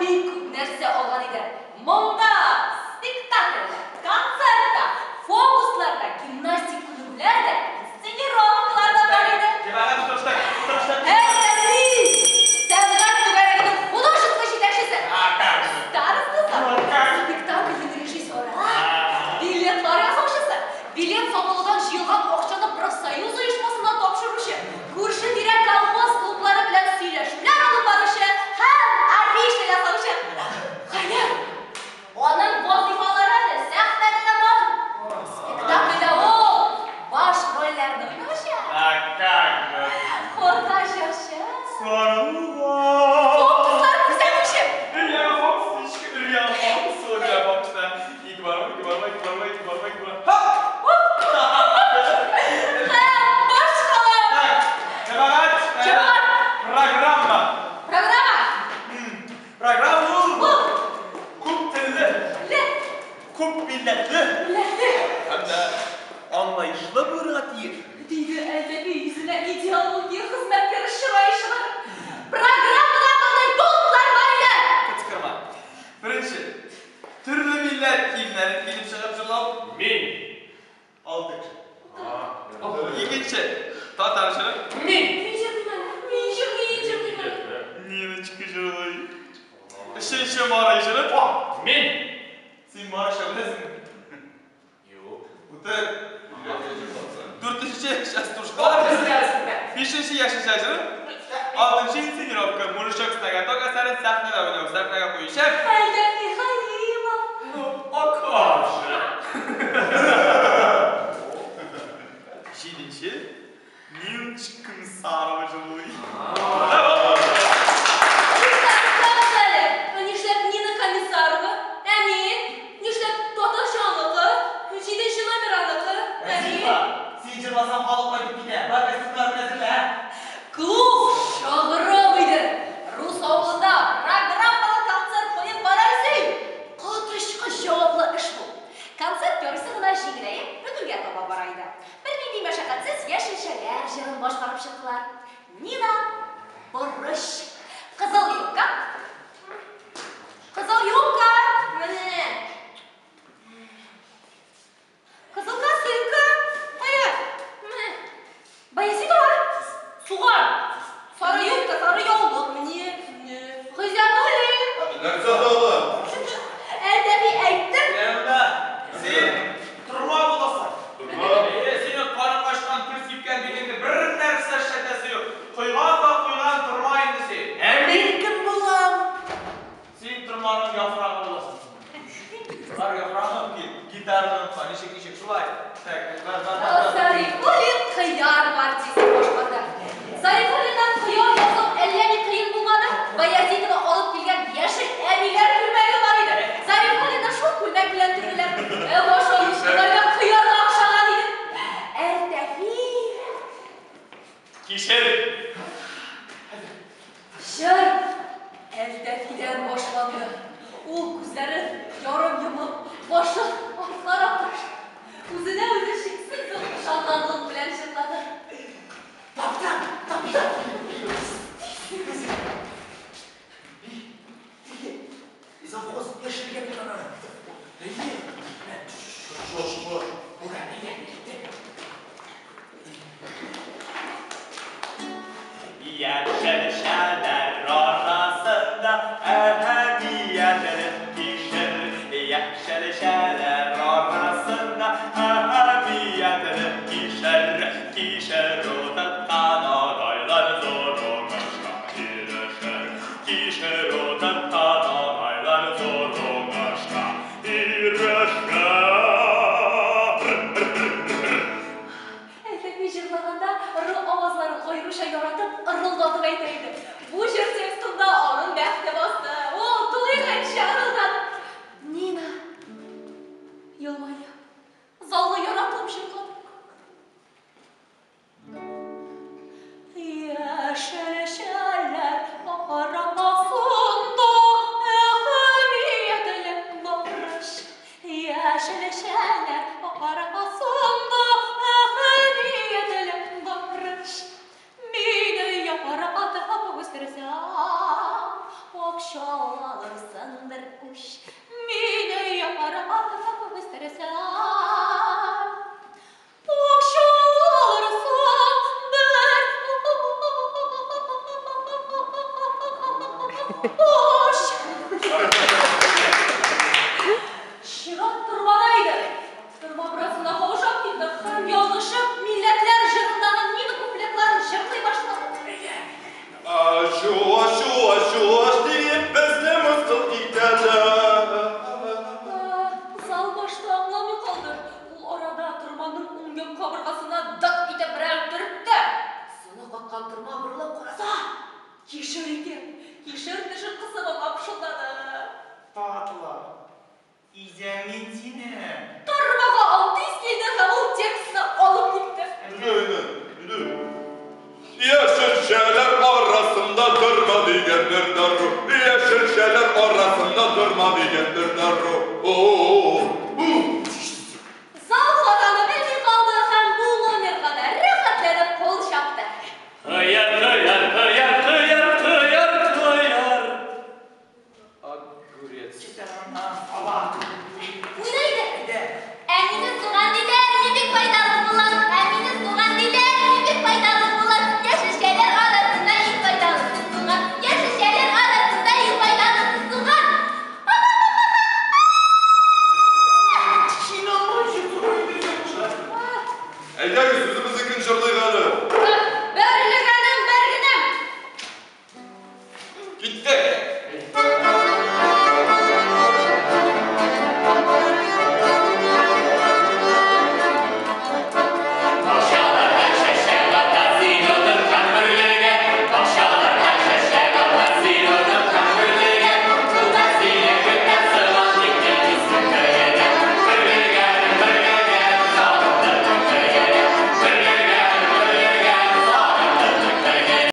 бик күп нәрсә алган иде. Монда спектакль дә, концерт та, фокуслар да, гимнастик күнегүләр дә, инсценировкалар да бар иде. Җәмәгать, утырыштык, утырыштык. Әлтафи, сәнгать түгәрәгенең художество җитәкчесе, старостасы, спектакльнең режиссеры, билетлар ясаучысы, билет сатылудан җыелган акчаны профсоюз оешмасына тапшыручы, күрше-тирә колхоз клублары белән сөйләшүләр алып баручы һәм афиша ясаучы. Хәер, аның вазыйфалары әле сәхнәдә дә бар. Спектакльдә ул баш рольләрне уйнаучы. А как же? Хорда җырчы. Сарылган. Фокуслар күрсәтүче. Өр-яңа фокус, ничек өр-яңа фокус, өр-яңа фокуста. Ике бармак, ике бармак, ике бармак, ике бармак, ике бармак. Һап! Һәм башкалар. Так, җәмәгать, Җәмәгать. программа. Программа. Программа ул Ул. күп телле, Ле. күп милләтле Ле. һәм дә аңлаешлы булырга тиеш. Диде Әлтафи, йөзенә идеология хезмәткәре чырае чыгарып. Программада мондый пунктлар бар иде. Кычкырма. Беренче, төрле милләт киемнәрен киенеп чыгып җырлау. Мин. Алты кеше. Икенче, татар җыры. Мин. Мин җырлыйм әле. Мин җырлыйм, мин җырлыйм әле. Ниночка җырлый. Өченче, мари җыры. Мин. Син марича беләсеңме? Юк. Үтер. Дүртенче, частушкалар. Бишенче, яшелчә җыры. Алтынчы, инсценировка. Мужичок с ноготок әсәрен сәхнәдә уйнау. Сәхнәгә куючы. Әлтафи Хәлимов. Ну, а как же? Җиденче, Ниночка Комиссарова җырлый. Туктагыз әле. Нишләп Нина Комиссарова? Ә мин? Нишләп татарчаныкы? Җиденче номер аныкы? Ә мин? Син җырласаң, халык кайтып китә. Бар, костюмнарны әзерлә. Клуб шыгрым иде. Рус авылында программалы концерт куеп барасың. Коточкыч җаваплы эш бу. Концерт ярыйсы гына җиңеләеп, бетүгә таба бара иде. Бернинди мәшәкатьсез яшелчәләр җырын башкарып чыктылар. Нина борыч. Кызыл юбка. Кызыл юбка. Менә. Кызыл косынка. Кая? Менә. Баязитова. Суган. Сары юбка, сары яулык. Менә. Менә. Гыйззәтуллин. Нәрсә тагы? Әлтафи, әйттем. Янында син торма буласың. Торма? Әйе, синең каны качкан, көл сипкән битеңне бер нәрсә эшләтәсе юк. Койган да куйган торма инде син. Ә мин кем булам? Син торманың яфрагы буласың. Бар яфрагы ки, гитараны онытма, ничек ничек шулай. Так, бар, бар, бар, бар. Зарифуллин кыяр партиясен башкарды. Зарифуллиннан кыяр ясау әллә ни кыен булмады. Баязитова алып килгән яшел әбиләр күлмәге бар иде. Зарифуллинны шул күлмәк белән төрделәр. Ә башы аларга кыярга охшаган иде. Әлтафи Кишер. Җыр Әлтафидән башланды. Ул күзләрен ярым йомып, башын артларак ташлап, үзенә үзе чиксез зур ышанганлык белән җырлады. Таптым, таптым. Завхоз яшергә бит аны. Әйе. Шо, шо. Бура, әйе. Яшелчәләр арасында әһәмиятле кишер. Яшелчәләр арасында әһәмиятле кишер. Кишер утырткан агайлар зур уңышка ирешер. Кишер утырткан агайлар зур уңышка ирешер. Әлтафи җырлаганда р авазларын аеруча яратып, ырылдатып әйтә иде. Бу җыр текстында аның бәхте басты. Ул туйганчы ырылдады. Нина елмая, залны яратып җырлады. Яшелчәләр арасында Акча алырсың бер уч, мине яратып үстерсәң. Акча алырсың бер уч. Чират тормада иде. Торма бераз гына каушап китте һәм ялгышып милләтләр җырындагы Нина куплетларын җырлый башлады. Ашу, ашу, ашу, аш диеп безне мыскыл итәләр. Зал башта аңламый калды. Ул арада торманың уң як кабыргасына дак итеп берәү төртте. Суны каккан торма борылып караса, кишер икән. Кишер тешен кысып аңа пышылдады. Татлы. Изәм мин сине. Тормага аң тиз килде һәм ул текстны алып китте. Яшелчәләр арасында торма дигән бер дару. Яшелчәләр арасында торма дигән бер дару.